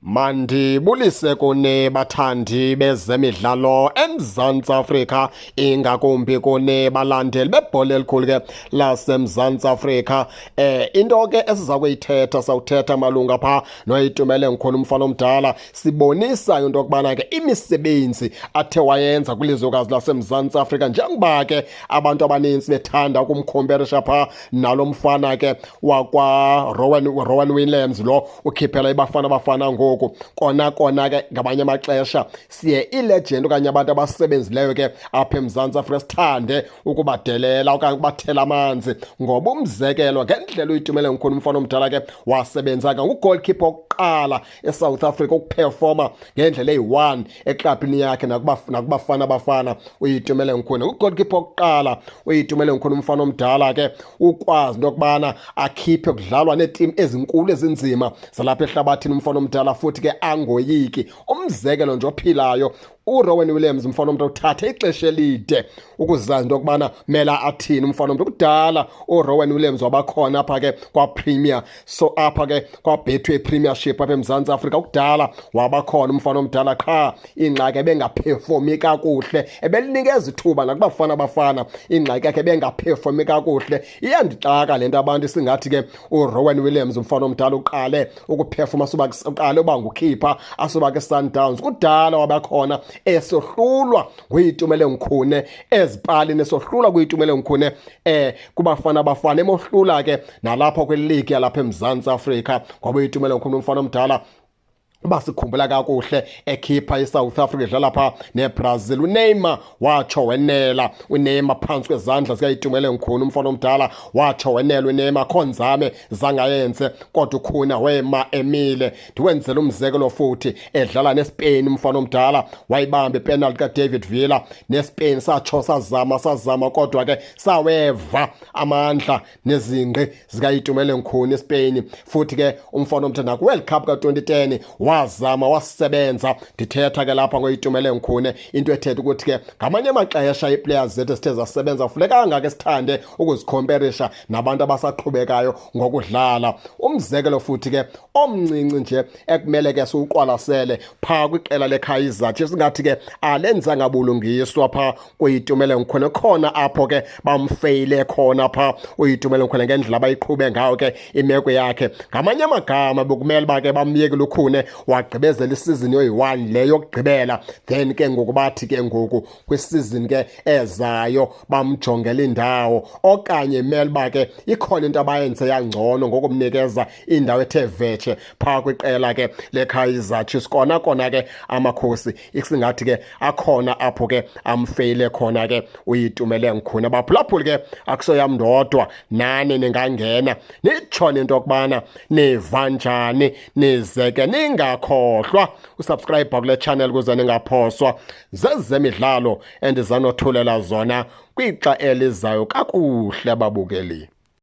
Mandibulise kuni bathandi bezemidlalo eMzantsi Afrika, ingakumbi kuni balandeli bebhola elikhulu ke laseMzantsi Afrika. Into ke esiza kuyithetha, sawuthetha malunga pha noYitumele Nkhulu, umfana omdala, sibonisa into yokubana ke imisebenzi athe wayenza kwilizwekazi laseMzantsi Afrika, njengoba ke abantu abaninzi bethanda ukumkhomperisha pha nalo mfana ke wakwa Rowan Williams lo ukhiphela iBafana Bafana ngoku. Kona kona ke ngamanye amaxesha siye ilegend okanye abantu abasebenzileyo ke apha eMzantsi Afrika sithande ukubadelela okanye ukubathela amanzi, ngoba umzekelo ngendlela uYitumele Nkhulu umfana omdala ke wasebenza ke ngugoalkeeper wokuqala eSouth Africa ukuperforma ngendlela eyi-1 eklabhini yakhe nakuBafana Bafana. UYitumele Nkhulu ngugoalkeeper wokuqala. UYitumele Nkhulu umfana omdala ke ukwazi into yokubana akhiphe kudlalwa neetim ezinkulu ezinzima zalapha ehlabathini umfana omdala, futhi ke angoyiki. Umzekelo nje ophilayo, uRowan Williams umfana omntu uthathe ixesha elide ukuzazi into yokubana mela athini umfana omntu. Kudala uRowan Williams wabakhona apha ke kwaPremier, so apha ke kwaBetway Premiership apha eMzantsi Afrika, kudala wabakhona umfana omdala, qha ingxaki ebengaperformi kakuhle. Ebelinikeza ithuba nakuBafana Bafana, ingxaki yakhe ebengaperformi kakuhle. Iyandixaka le nto abantu singathi ke uRowan Williams umfana omdala uqale ukuperforma suba uqale uba ngukhipha asuba ke Sundowns. Kudala wabakhona esohlulwa nguYitumele Nkhune ezipalini, esohlulwa kuYitumele Nkhune kuBafana Bafana, emohlula ke nalapho kwiligi yalapha eMzantsi Afrika, ngoba uYitumele Nkhune umfana omdala, uba sikhumbula kakuhle, ekhipha iSouth Africa idlala pha neBrazil, uNeymar watsho wenela uNeymar phantsi kwezandla zikaYitumele Nkhuni umfana omdala, watsho wenela uNeymar. Khonzame zangayenze, kodwa uKhune wema emile. Ndiwenzela umzekelo futhi, edlala neSpain umfana omdala wayibamba ipenalty kaDavid Villa, neSpain satsho sazama sazama, kodwa ke saweva amandla nezingqi zikaYitumele Nkhuni eSpain. Futhi ke umfana omdala naku-World Cup ka-2010 wazama wasebenza. Ndithetha ke lapha ngoYitumele Nkhune, into ethetha ukuthi ke ngamanye amaxesha ii-players zethu esithe zasebenza funekanga ke sithande ukuzikhomperisha nabantu abasaqhubekayo ngokudlala. Umzekelo futhi ke omncinci nje ekumele ke siwuqwalasele phaa kwiqela leKaizer Chiefs, singathi ke alenzanga bulungiswa phaa kuYitumele Nkhune, khona apho ke bamfeyile khona phaa uYitumele Nkhune ngendlela abayiqhube ngayo ke imeko yakhe. Ngamanye amagama bekumele uba ke bamyekile uKhune wagqibezela isizini yoyi-1 le yokugqibela, then ke ngoku bathi ke ngoku kwisizini ke ezayo bamjongela indawo, okanye imele uba ke ikhona into abayenze yangcono ngokumnikeza indawo ethe vetshe phaa kwiqela ke leKaizer Chiefs. Kona kona ke Amakhosi isingathi ke akhona apho ke amfeyile khona ke uYitumele Nkhune. Baphulaphuli ke, akusoyam ndodwa, nani ningangena nitshone into yokubana niva njani, nize ke ningakhohlwa usubscribe kule channel ukuze ningaphoswa zezemidlalo endizanothulela zona kwixa elizayo. Kakuhle, babukeli.